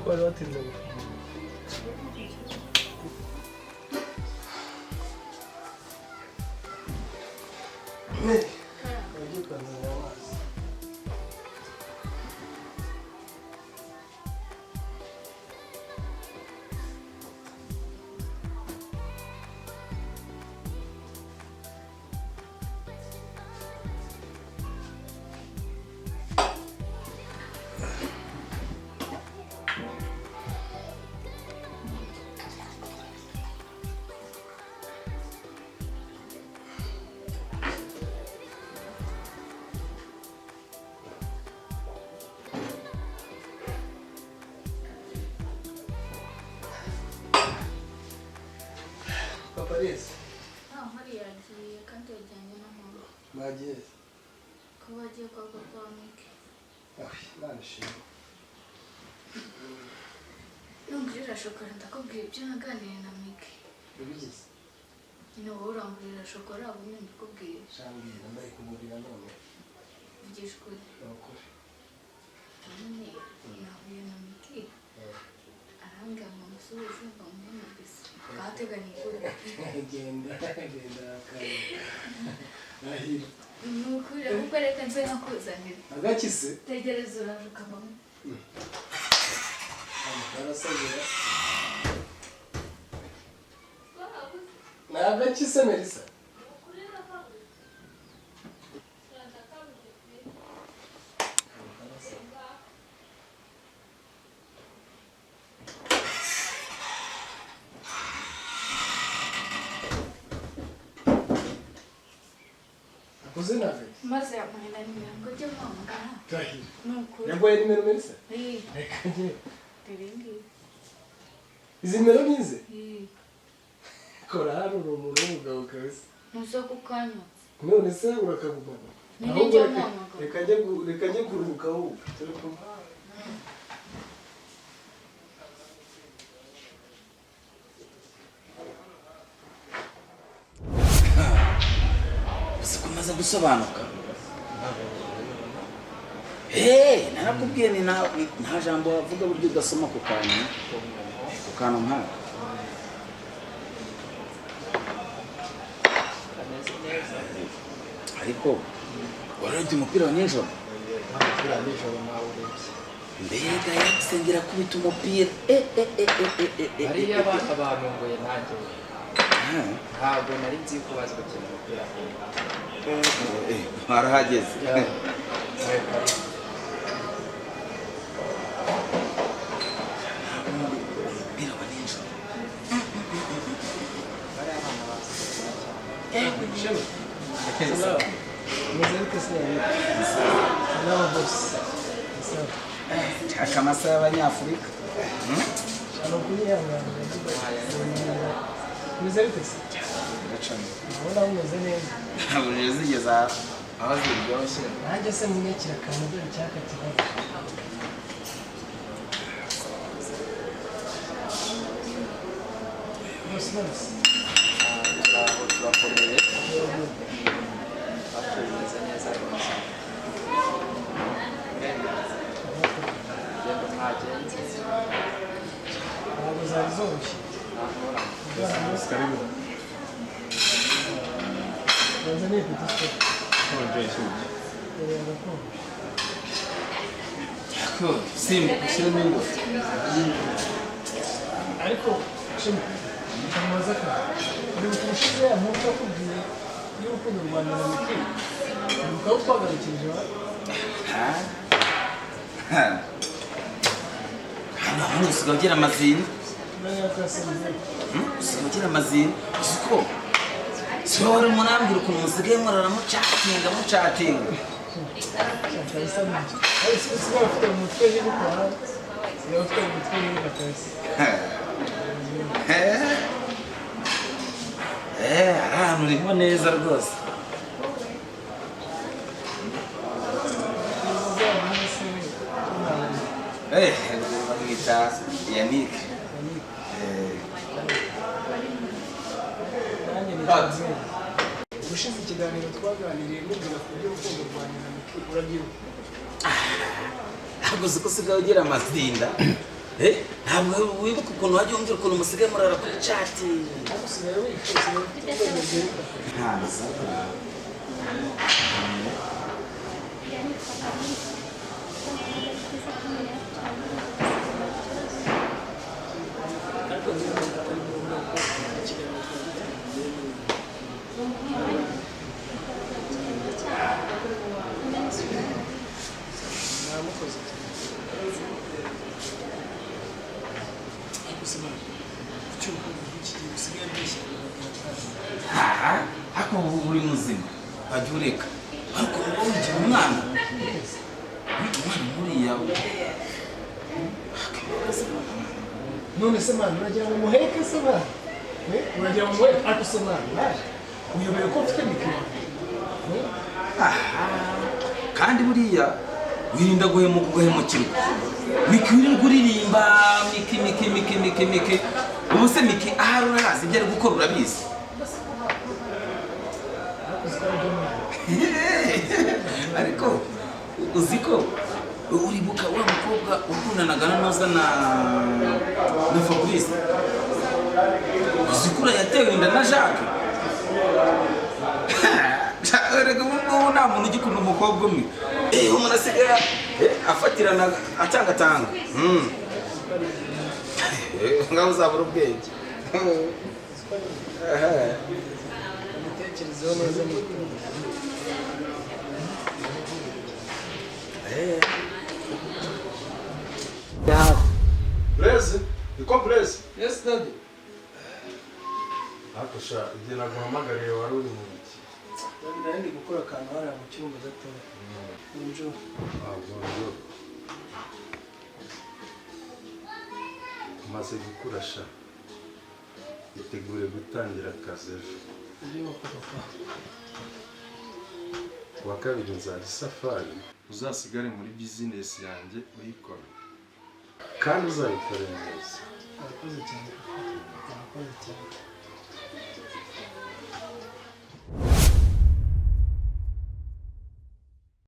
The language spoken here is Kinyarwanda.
Ko wari watinze gufungura? Mary, wagiye ukanzanira amazi? Papa areze? Ntaho hari, yagiye kandi yajyanye na mama. Bagiye? Ko bagiye kwa papa wa Mike. Ah, Imana ishimwe. Nungurira shokora, ndakubwira ibyo naganiriye na Mike. Ubigize? Nyine wowe urangurira shokora, ubundi mbikubwire. Shambwira, ndayikugurira none. Vugisha ukuri. Ni ukuri. Nyine nahuye na Mike, arambwira ngo musuhuze, ngo muhe na bisou. Bateganya ukuri. Genda genda, kare rahira. Ni ukuri, ahubwo reka nze nkakuzanira. Agakise. Tegereza, uraje ukabamo. Karasabira ni agakise, Melisa. Akoze nawe. Maze yamuhe na nimero ngo ujye muhamagara. Rahira. Ni ukuri. Yaguhaye nimero, Melisa? Eh. Reka njye. Dore ngiyi. Izi nimero ni ize? Eh. Kora hano, uri umuntu w'umugabo kabisa. Ntuza kukanyotsa. None se urakagumana? Ni Ahubwo njye muhamagara. Reka njye kuruhuka, ahubwo turi kumwe. Uzi ko umaze gusobanuka? Hey, narakubwiye ni nta jambo wavuga buryo udasoma ku kantu nkaka. Kameze neza. Ariko warebye umupira wa nijoro? Umupira nijoro nawe urebye. Mbega yasengera akubita umupira, eh, eh, eh, eh, eh, eh, eh, Hariya eh, eh. Bantunguye nanjye. Ah, Ntabwo nari nzi ko bazi gukina umupira. Warahageze. Yeah. Umupira wa nijoro. Bariya bana bazi gukina cyane. Shema. Umeze bite se? Salama bose. Sawa. Nshaka amasaha y'Abanyafurika. Shano kuyihangana. Umeze bite se? Biracamo. Ndabona umeze neza. Ntabwo zigeze aho ziryoshye. Nanjye se munyakira akantu, dore icyaka kibazo. Bose bose. Turaho, turakomeye. Bacu bimeze neza rwose. Urugendo mwagenze? Ntabwo zari zoroshye. Ntabwo. Banza ni ifite isuku. Gakondo. Simba ushyiremo ingufu. Ariko Shema, nkamubaza akantu. Uribuka ubushize ya nkuru nakubwiye y'urukundo rwa nyina Miki? Uribuka aho twagarukirije wa? Hano hano usigaye ugira amazina. Umenya ko yasinze. Usigaye ugira amazina. Uzi ko si wowe urimo urambwira ukuntu musigaye murara mucatinga mucatinga? Kabisa nibyo. Ariko usigaye ufite mu mutwe hibuka, usigaye ufite mu mutwe hibuka kabisa. Eh, ari ahantu urimo neza rwose. Eh, bamwita Yannick. Eh, Nanjye nitwa Nzeri. Ubushize ikiganiro twaganiriye mubwira ku by'urukundo rwa nyina Miki, urabyibuka? Ntabwo uzi ko usigaye ugira amazinda. Ntabwo wibuka ukuntu wajya umbwira ukuntu musigaye murara kuri chat? Ariko usigaye wifuza, ufite urwego rwerekana. Ntaza. Ariko njyewe numva atari ngombwa ko ikiganiro twari dutangiye n'ubu. Mwamukoze cyane. Ariko se mwana, kuki urukundo rw'iki gihe rusigaye rwishya rugataha? Aha, ariko ubu uri muzima, wajya ureka, ariko uba wigira umwana, wigira umwana nk'uriya. None se mwana, uragira ngo muheke se mwana? Eh, uragira ngo muheke? Ariko se mwana, naje uyobewe ko mfite mikoro? Aha, kandi buriya wirinda guhemuka ugahemukirwa. Miki wirirwa uririmba Miki, Miki, Miki, Miki, Miki. Ubu se Miki ahari urahazi? Ibyo ari gukora urabizi? Ariko uzi ko ari byo mwana. Ariko uzi ko uribuka wa mukobwa ukundanaga na Noza na Fabrice? Uzi ko uriya yatewe inda na Jacques? Erega ubu ngubu nta muntu ugikunda umukobwa umwe. Umuntu asigaye afatirana, atangatanga. Ngaho uzabura ubwenge. Imitekerezeho neza nitonze. Blaise, niko Blaise? Yes, daddy. Ariko sha, igihe naguhamagariye wari uri mu biki? Daddy, nari ndi gukora akantu hariya mu cyumba gatoya. Bonjour. Ah, bonjour. Umaze gukura sha. Itegure gutangira akazi ejo. Ibyo papa. Ku wa kabiri nzajya isafari, uzasigare muri bizinesi yanjye uyikora. Kandi uzayikore neza. Murakoze cyane papa. Murakoze cyane.